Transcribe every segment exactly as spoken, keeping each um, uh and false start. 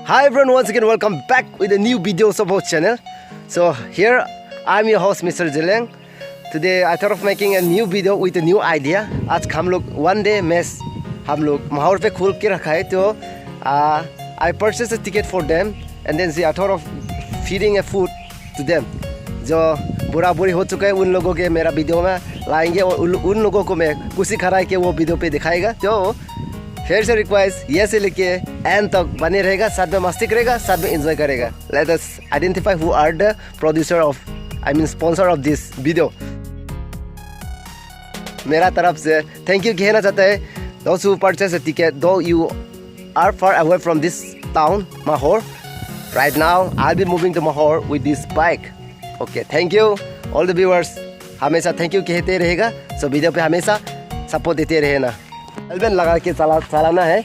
Hi everyone, once again welcome back with a new videos of our channel. So here I'm your host Mister Zeliang. Today I thought of making a new video with a new idea. आज हम लोग one day mess हम लोग माहौर पे खोल के रखा है, तो uh, I purchased a ticket for them and then see I thought of feeding a food to them. जो बूढ़ा बूढ़ी हो चुका है उन लोगों के मेरा वीडियो में लाएंगे और उन, उन लोगों को मैं कुशी खराई के वो वीडियो पे दिखाएगा। तो फिर से रिक्वेस्ट, ये से लेके एंड तक बने रहेगा, साथ में मस्ती करेगा, साथ में एंजॉय करेगा। Let us identify who are the producer of, I mean sponsor of this video. मेरा तरफ से thank you कहना चाहता है, those who purchase a ticket, though you are far away from this town, Mahor. Right now, I'll be moving to Mahor with this bike. Okay, thank you, all the viewers. हमेशा thank you कहते रहेगा, so video पे हमेशा support देते रहना। हेलमेट लगा के चला चलाना है,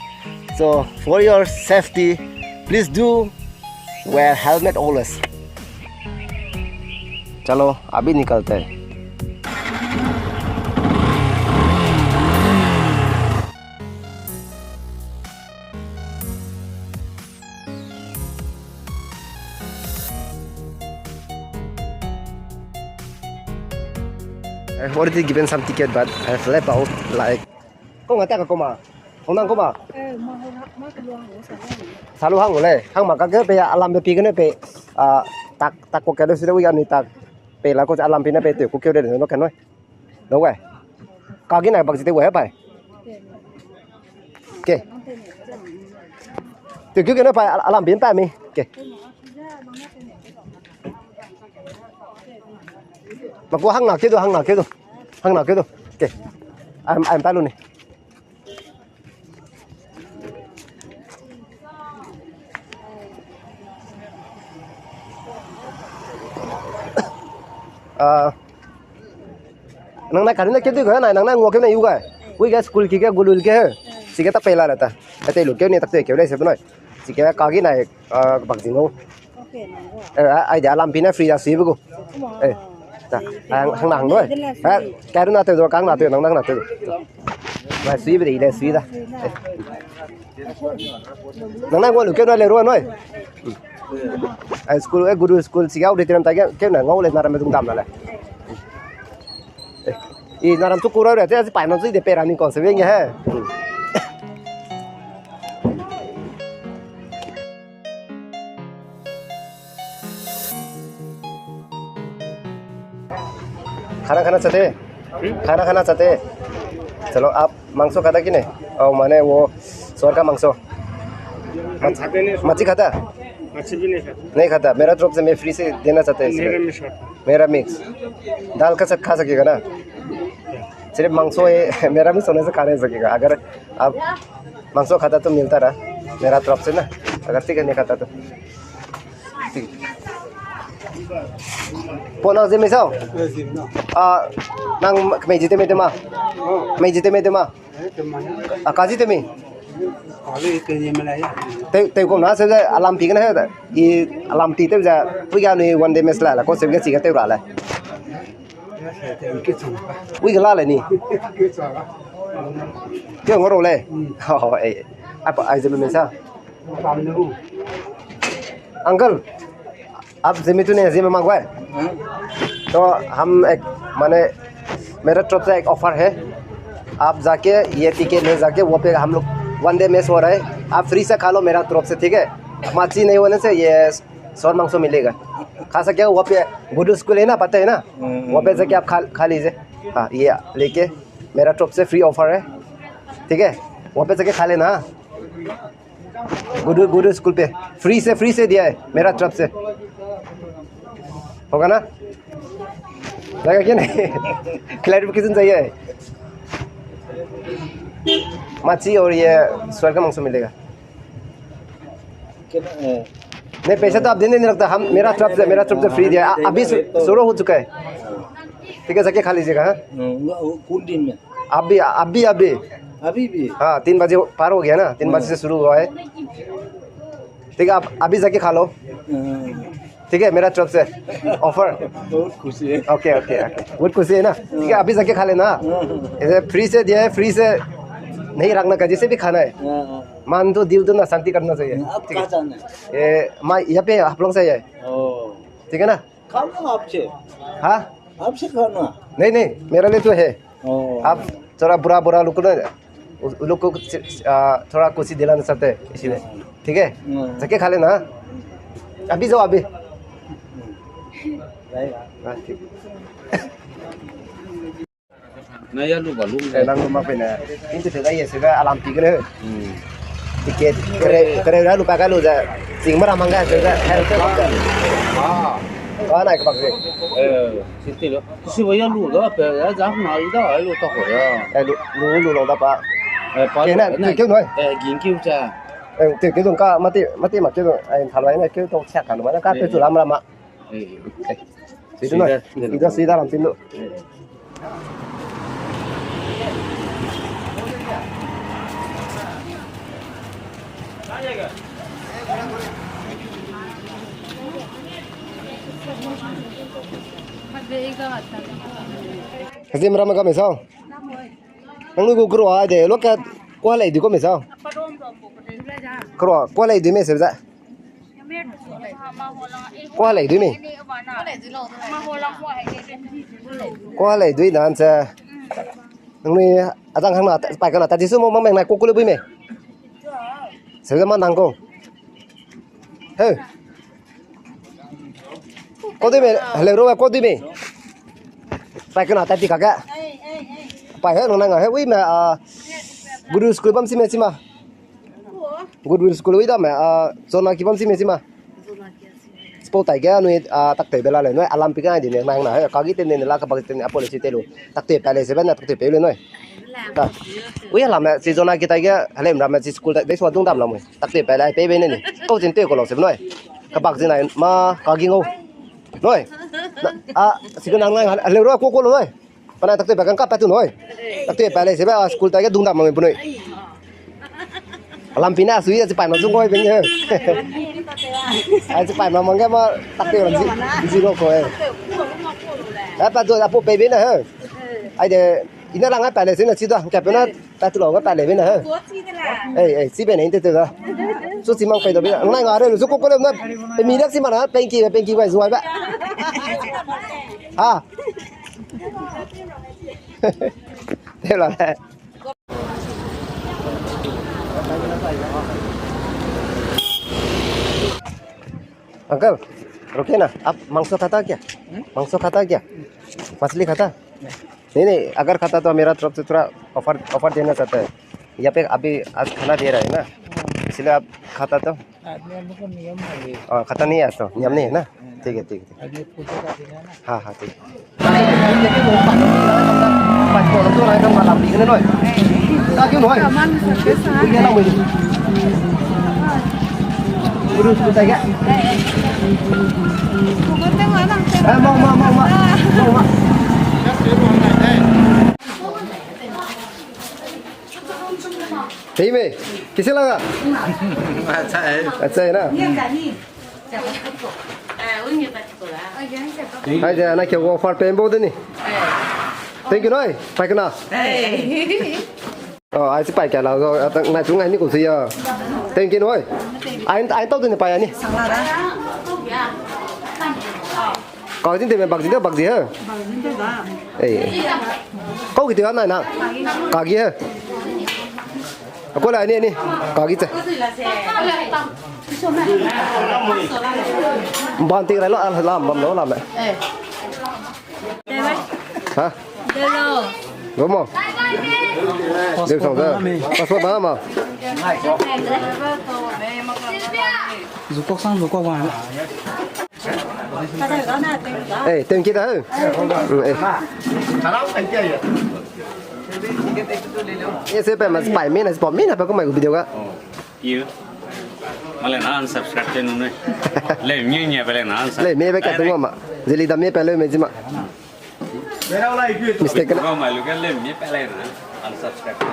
so for your safety, please do wear helmet always. चलो, अभी निकलते हैं। I've already given some ticket, but I've left out like. Kau ngata ka koma? Kau nang koma? Salu hang le. Hang ma ka ke pe alam pe pi ke ne pe. Ah, tak tak ko ke de sida wi ani tak. Pe la ko alam pi na pe tu ko ke de no ke noi. Lo we. Ka gi na bak ji te we pai. Ke. Tu ke ke no pai alam pi pa mi. Ke. Mako hang na ke du, hang na ke du. Hang na ke du. Ke. Am am ta lu ni. Ah. Nang na kari na ke du ga na nang na ngua ke na yu ga. Wi ga school ki ga gulul ke he. Sige ta pela la ta. Ate lu ke ni tak te ke le se bnai. Sige ka gi na ah bak jing o. Eh, ai dia lampi na free da sui be gu. Eh, ta, hang, hang na hang noi. Eh, ka ru na te do, kang na te, nang nang na te. Ba sui be de, le sui da. Eh. Nang nang wa lu ke na le ru noi. Ai school, eh, guru school, si ga auditorium ta ke, ke na ngau le na ram dung dam na le. Eh, i na ram tu kura re, te si pai na si de pera ni kon se be nge he. खाना खाना चाहते हैं? खाना खाना चाहते हैं? चलो, आप मांस खाता कि नहीं? ओ, माने वो सुअर का मांस। हम खाते नहीं, सर। मच्छी खाता? मच्छी भी नहीं खाता। नहीं खाता। मेरा तरफ से मैं फ्री से देना चाहते हैं इसमें। मेरा मिक्स खाता। मेरा मिक्स। दाल का साथ खा सकेगा ना? सिर्फ मांस है, मेरा मिक्स होने से खा नहीं सकेगा। अगर आप मांस खाता तो मिलता रहा, मेरा तरफ से ना, अगर चिकन नहीं खाता तो। Ting. Po nang zeme sau? Ah, nang mei ji te mei te ma? Mei ji te mei te ma? Ah, ka ji te mei? Te, te ko na se alam pi ke na he da. I alam pi te ja, pui ga ni one day mes la la, ko se ga chi ga te ra la. Ui ga la le ni. Ke ngoro le. Oh, eh. Apa ai zeme mei sa? Uncle, आप जिम्मे तो नहीं, जिम्मे मांगो है? तो हम एक, माने, मेरा तरफ से एक ऑफर है। आप जाके, ये टिकट ले जाके, वो पे हम लोग वन डे मेस हो रहा है, आप फ्री से खा लो मेरा तरफ से, ठीक है? मच्छी नहीं होने से ये सोर मांस मिलेगा, खा सकते हो। वहाँ पे गुडू स्कूल है ना, पता है ना? हम्म। वहाँ पे जाके आप खा, खा लीजिए। हाँ, ये लेके मेरा तरफ से फ्री ऑफर है, ठीक है? वहाँ पे जाके खा लेना। गुडू, गुडू स्कूल पे फ्री से, फ्री से दिया है मेरा तरफ से। होगा ना? लगा क्या नहीं? क्लैरिफिकेशन चाहिए। मच्छी और ये सुअर का मांस मिलेगा। कितना, अ, नहीं, पैसा तो आप देने नहीं लगता, हम, मेरा तरफ से, मेरा तरफ से फ्री दिया। अ-, अभी शु-, शुरू हो चुका है। ठीक है, जाके खा लीजिएगा, हाँ? हम्म, वो, वो कौन दिन में? अभी, अभी, अभी। अभी भी? हाँ, तीन बजे पार हो गया ना, तीन बजे से शुरू हुआ है। ठीक है, आप अभी जाके खा लो। हम्म। ठीक है, मेरा तरफ से ऑफर। बहुत खुशी है। Okay, okay, okay. बहुत खुशी है ना? ठीक है, अभी जाके खा लेना। हम्म। ऐसे फ्री से दिया है, फ्री से नहीं रखना का, जैसे भी खाना है। हाँ, हाँ। मान तो दिल तो ना शांति करना चाहिए। आप ठीक है। कहाँ जाना है? ये, मैं यहाँ पे हाफलोंग से है। ओ। ठीक है ना? खाना आपसे। हाँ? आपसे खाना। नहीं, नहीं, मेरा लिए तो है। ओ। आप थोड़ा बुरा, बुरा लोग को ना, उस, उन लोग को कुछ, आ, थोड़ा कुछ दिलाना चाहते हैं, इसीलिए। ठीक है? हम्म। जाके खा लेना। अभी जाओ, अभी। हम्म। हाँ, ठीक। Na ya lu ba lu. Eh, nang lu mak pe ne. Inti te da ye se ga alam pi gene. Hmm. Ticket kere, kere ra lu pa ga lu da. Sing mara mang ga se ga. Hel te bak ga. Ah. Ka nai ka bak se. Eh, si ti lo. Si wa ya lu da pe ya za na i da ai lu ta ko ya. Eh, lu, lu, lu lo da pa. Eh, pa. Ke na, na, ke ke noi. Eh, ging kiu cha. Eh, ke ke dong ka mati, mati ma ke dong. Ai thalai na ke dong cha ka lu ma na ka pe tu lam lam ma. Eh, eh. Sida, sida, sida ram tin lu. Kasi mera me ka me sao? Nang lu gu kro ai de, lo ka kwa lei di ko me sao? Kro, kwa lei di me se za. Kwa lei dui me. Kwa lei dui dan se. Nang ni azang hang na, pai ka na, ta di su mo, ma meng na, ku ku le bui me. Se ma nang ko. He. Ko dui me, hello ro, ko dui me. Pai ka na, ta di ka ga. Pai he, nang nang he, ui me, a, Guru school bam si me si ma. Goodwill School wi da me, a, zona ki bam si me si ma. Spau tai ge anui, a, tak tei be la le, noi alam pi ga di ne, nang na, he, ka gi te ne, la ka bak te ne, a policy te lu. Tak tei pa le se be na, tak tei pe le noi. Ta. Ui alam me, si zona ki tai ge, helem ram me, si school tai, de sua dung dam la mui. Tak tei pa le, pe be ne ni. Kau zin te ko lo se noi. Ka bak zin ai, ma, ka gi ngau. Noi. Na, a, si ko nang nang, helem ro ko ko lo noi. Pana tak tei pa kang ka pa tu noi. Tak tei pa le se ba school ta ge dung dam ma me bu noi. Alam pi na sui a si pai ma zung goi beng he. A si pai ma mang ge ma tak tei ram zi, zi ro ko he. A pa tu a pu pe be na he. Ai de, ina lang a pa le se na si da, ka pe na pa tu lo ga pa le be na he. Ei, ei, si be na inte te da. Su si mang pe do be na. Ngai nga re lu su ko ko le na. Pe mi dak si ma na, pengki, pengki wai zuai ba. Ha. Te la. Uncle, रुकिए ना, आप मांस खाता क्या? हम्म? मांस खाता क्या? मछली खाता? नहीं। नहीं, नहीं, अगर खाता तो मेरा तरफ से थोड़ा ऑफर, ऑफर देना चाहता है। यहाँ पे अभी आज खाना दे रहा है ना, हाँ। इसलिए आप खाता तो? हाँ, मेरे को नियम है ये। हाँ, खाता नहीं है आज तो, नियम नहीं है ना? हाँ। ठीक है, ठीक है, ठीक है। अभी पूछेगा भी नहीं ना। हाँ, हाँ, ठीक है। सही में, कैसे लगा? अच्छा है। अच्छा है ना? Hai de, na ke offer pe bo de ni. Thank you noi, pai kena. Oh, ai si pai ka la, so, na chu ngai ni ku si ya. Thank you noi. Ai, ai tau de ni pai ya ni. Kau jin te me bak jin te bak ji he. Eh. Kau ki te na na. Ka gi he. Ko la ni ni. Ka gi che. Ban ti rai lo, a lam bam lo lam. Ha? Gomo. Dem sang da. Passport da ma. Zukok sang zukok ba. Eh, thank you da. Eh. Ye se pe mas pai me na, pai me na pe ko mai video ga. Yu. Male na unsubscribe te nu ne. Le mi nya pe le na unsubscribe. Le mi be ka tu ma. Zeli da mi pe le me ji ma. Mistake na. Ko mai lu ke le mi pe le na unsubscribe.